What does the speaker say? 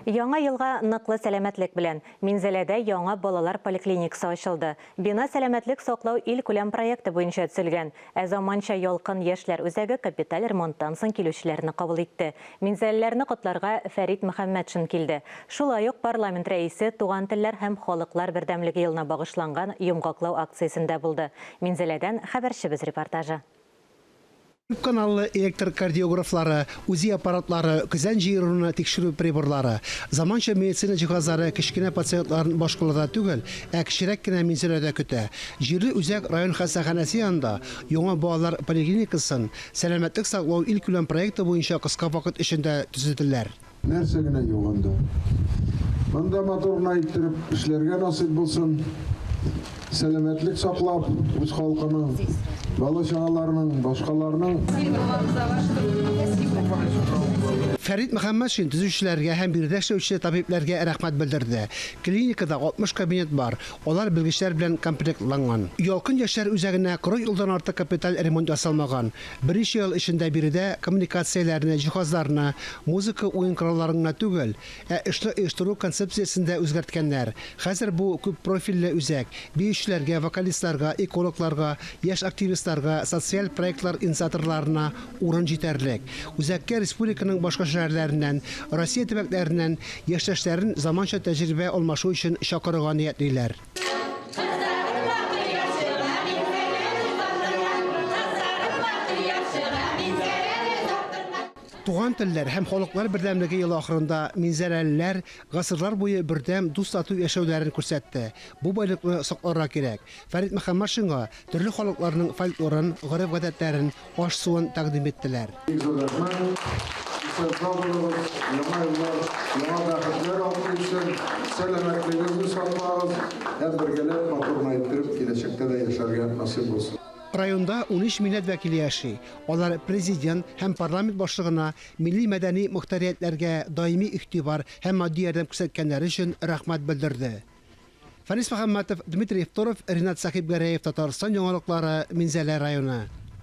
Яңа елга ныклы сәламәтлек белән! Минзәләдә яңа балалар поликлиникасы ачылды. Бина Сәламәтлек саклау илкүләм проекты буенча төзелгән. Ә заманча Ялкын яшьләр үзәге капиталь ремонттан соң килүчеләрне кабул итте. Минзәлеләрне котларга Фәрит Мөхәммәтшин килде. Шулай ук парламент рәисе Туган телләр һәм халыклар бердәмлеге елына багышланган йомгаклау акциясендә булды. Минзәләдән хәбәрчебез репортажы. Күп каналлы электр кардиографлары, УЗИ аппаратлары, көзән җыеруны тикшерү приборлары, заманча медицина җиһазлары кечкенә пациентларын башкалада түгел, ә кечерәк кенә Минзәләдә көтә. Җирле үзәк район хастаханәсе янында яңа балалар поликлиникасын Сәламәтлек саклау илкүләм проекты буенча кыска вакыт эчендә төзеделәр. Нәрсә генә юк анда. Монда матур гына иттереп эшләргә насыйп булсын. Сәламәтлек саклап, үз халкының, бала-чагаларының, башкаларның. Фәрит Мөхәммәтшин төзүчеләргә һәм биредә эшләүче табибләргә рәхмәт белдерде. Клиникада 60 кабинет бар, алар белгечләр белән комплектланган. Ялкын яшьләр үзәгенә 40 елдан артык капиталь ремонт ясалмаган. Берничә ел эчендә биредә коммуникацияләрне, җиһазларны, музыка уен коралларын гына түгел, ә эшне оештыру концепциясен дә үзгәрткәннәр. Хәзер бу күппрофильле үзәк, биючеләргә, вокалистларга, экологларга, яшь активистларга, социаль проектлар инициаторларына урын җитәрлек. Үзәккә республиканың башка шәһәрләреннән, Россия төбәкләреннән яшьтәшләрен заманча тәҗрибә алмашу өчен чакырырга ниятлиләр. Туган телләр һәм халыклар бердәмлеге елы ахырында минзәләлеләр гасырлар буе бердәм, дус-тату яшәүләрен күрсәтте. Бу байлыкны сакларга кирәк. Фәрит Мөхәммәтшинга төрле халыкларның фольклорын, гореф-гадәтләрен, аш-суын тәкъдим иттеләр. Бик зур рәхмәт. Исән-сау булыгыз, яңа еллар яңа бәхетләр алып килсен, сәламәтлегегезне саклагыз һәм бергәләп матур гына иттереп киләчәктә дә яшәргә насыйп булсын. Районда 13 милләт вәкиле яши. Алар Президент һәм парламент башлыгына милли-мәдәни мохтариятләргә даими игътибар һәм матди ярдәм күрсәткәннәре өчен рәхмәт белдерде. Фәнис Мөхәммәтов, Дмитрий Евторов, Ринат Сәхибгәрәев, Татарстан яңалыклары, Минзәлә районы.